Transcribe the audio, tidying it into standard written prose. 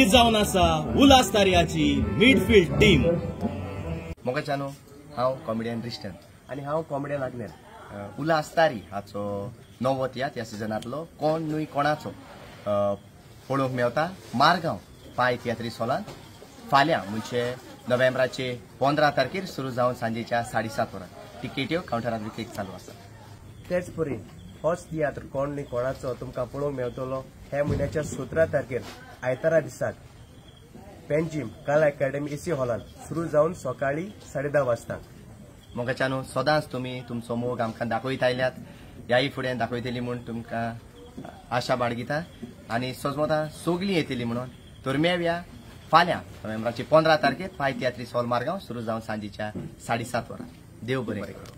जावन आसा Ulhas तारयाची midfield team. मोगाच्यानो, हांव कॉमेडियन रिश्टन आनी हांव कॉमेडियन आग्नेल. उल्हास तारी हाचो नवो तियात्र ह्या सिजनांतलो कोण न्हय कोणाचो पळोवंक मेवता मारगांव पाय तियात्रीस हॉलांत फाल्यां म्हणजे नोव्हेंबराचे 15 तारखेर सुरू जावन सांजेच्या 7:30 वरां. तिकेट्यो कावंटरांत विक्रीक चालू आसा. तेच परी होच तियात्र कोण न्हय कोणाचो तुमकां पळोवंक मेळटलो ह्या म्हयन्याच्या 17 तारखेर आयतारा दिसाक पेंजीम कला अकादमी एसी हॉलांत सुरू जावन सकाळी 10:30 वाजता. मोगाच्यानो, सदांच तुमी तुमचो मोग आमकां दाखयत आयल्यात, ह्याय फुडें दाखयतली म्हूण तुमकां आशा बाळगिता आनी सजमतां सगलीं येतली म्हणून. तर मेळया फाल्यां नोव्हेंबराचे 15 तारखेर पाय तियात्रीस हॉल मारगांव सुरू जावन सांजेच्या 7:30 वरां. देव बरें करूं.